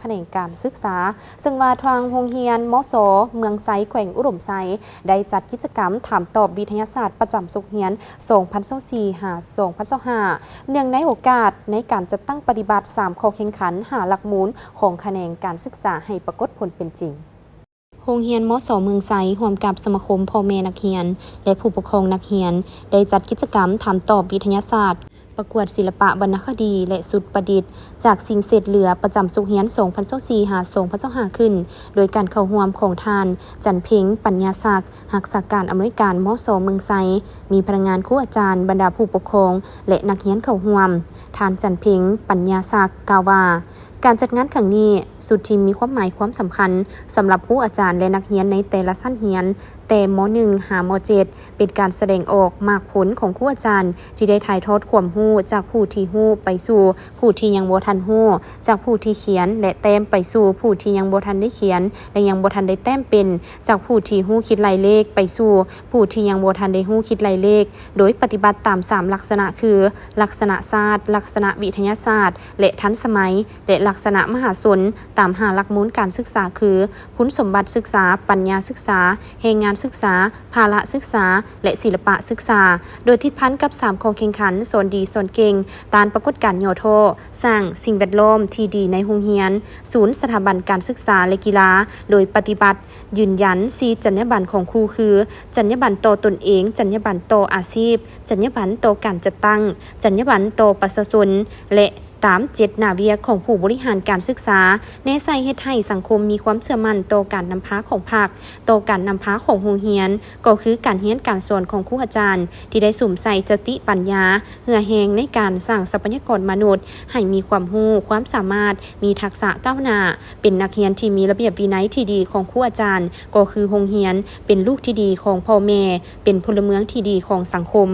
ຂະແໜງການສຶກສາ, ເຊິ່ງວ່າທາງໂຮງຮຽນ ມສ ເມືອງໄຊ ແຂວງອຸດົມໄຊ ໄດ້ຈັດກິດຈະກຳຖາມຕອບວິທະຍາສາດປະຈຳສົກຮຽນ ສອງພັນຊາວສີ່ ຫາ ສອງພັນຊາວຫ້າ ເນື່ອງໃນໂອກາດໃນການຈັດຕັ້ງປະຕິບັດສາມຂໍ້ແຂ່ງຂັນ ຫ້າຫຼັກມູນຂອງຂະແໜງການສຶກສາໃຫ້ປາກົດຜົນເປັນຈິງ. ໂຮງຮຽນ ມສ ເມືອງໄຊ ຮ່ວມກັບສະມາຄົມພໍ່ແມ່ນັກຮຽນ ແລະ ຜູ້ປົກຄອງນັກຮຽນ ໄດ້ຈັດກິດຈະກຳຖາມຕອບວິທະຍາສາດ, ປະກວດສິລະປະວັນນະຄະດີ ແລະ ຊຸດປະດິດ ຈາກສິ່ງເສດເຫຼືອປະຈຳສົກຮຽນ ສອງພັນຊາວສີ່ ຫາ ສອງພັນຊາວຫ້າ ຂຶ້ນ ໂດຍການເຂົ້າຮ່ວມຂອງທ່ານ ຈັນເພັງ ປັນຍາສັກ ຮັກສາການອຳນວຍການ ມສ ເມືອງໄຊ, ມີພະນັກງານ, ຄູອາຈານ, ບັນດາຜູ້ປົກຄອງ ແລະ ນັກຮຽນເຂົ້າຮ່ວມ. ທ່ານ ຈັນເພັງ ປັນຍາສັກ ກ່າວວ່າ ການຈັດງານຄັ້ງນີ້ ສຸດທີ່ມີຄວາມໝາຍຄວາມສຳຄັນສຳລັບຄູອາຈານ ແລະ ນັກຮຽນໃນແຕ່ລະຊັ້ນຮຽນ ແຕ່ ມ.ໜຶ່ງ ຫາ ມ.ເຈັດ ເປັນການສະແດງອອກໝາກຜົນຂອງຄູອາຈານ ທີ່ໄດ້ຖ່າຍທອດຄວາມຮູ້ຈາກຜູ້ທີ່ຮູ້ໄປສູ່ຜູ້ທີ່ຍັງບໍ່ທັນຮູ້, ຈາກຜູ້ທີ່ຂຽນ ແລະ ແຕ້ມໄປສູ່ຜູ້ທີ່ຍັງບໍ່ທັນໄດ້ຂຽນ ແລະ ຍັງບໍ່ທັນໄດ້ແຕ້ມເປັນ, ຈາກຜູ້ທີ່ຮູ້ຄິດໄລ່ເລກໄປສູ່ຜູ້ທີ່ຍັງບໍ່ທັນໄດ້ຮູ້ຄິດໄລ່ເລກ, ໂດຍປະຕິບັດຕາມສາມລັກສະນະຄື ລັກສະນະຊາດ, ລັກສະນະວິທະຍາສາດ ແລະ ທັນສະໄໝ ແລະ ລັກສະນະມະຫາຊົນ ຕາມຫ້າຫຼັກມູນການສຶກສາຄື ຄຸນສົມບັດສຶກສາ, ປັນຍາສຶກສາ, ແຮງງານສຶກສາ, ພາລະສຶກສາ ແລະ ສິລະປະສຶກສາ, ໂດຍຕິດພັນກັບສາມຂໍ້ແຂ່ງຂັນ ສອນດີສອນເກັ່ງ, ຕ້ານປາກົດການຫຍໍ້ທໍ້, ສ້າງສິ່ງແວດລ້ອມທີ່ດີໃນໂຮງຮຽນ, ສູນສະຖາບັນການສຶກສາ ແລະ ກິລາ, ໂດຍປະຕິບັດ ຢືນຢັນສີ່ຈັນຍາບັນຂອງຄູຄື ຈັນຍາບັນຕໍ່ຕົນເອງ, ຈັນຍາບັນຕໍ່ອາຊີບ, ຈັນຍາບັນຕໍ່ການຈັດຕັ້ງ, ຈັນຍາບັນຕໍ່ປະຊາຊົນ ແລະ ຕາມເຈດນາວຽກຂອງຜູ້ບໍລິຫານການສຶກສາ, ແນໃສ່ເຮັດໃຫ້ສັງຄົມມີຄວາມເຊື່ອໝັ້ນຕໍ່ການນຳພາຂອງພັກ, ຕໍ່ການນຳພາຂອງໂຮງຮຽນ, ກໍຄືການຮຽນການສອນຂອງຄູອາຈານ ທີ່ໄດ້ສຸມໃສ່ສະຕິປັນຍາ, ເຫື່ອແຮງໃນການສ້າງຊັບພະຍາກອນມະນຸດ ໃຫ້ມີຄວາມຮູ້, ຄວາມສາມາດ, ມີທັກສະກ້າວໜ້າ, ເປັນນັກຮຽນທີ່ມີລະບຽບວິໄນທີ່ດີຂອງຄູອາຈານ, ກໍຄືໂຮງຮຽນ, ເປັນລູກທີ່ດີຂອງພໍ່ແມ່, ເປັນພົນລະເມືອງທີ່ດີຂອງສັງຄົມ.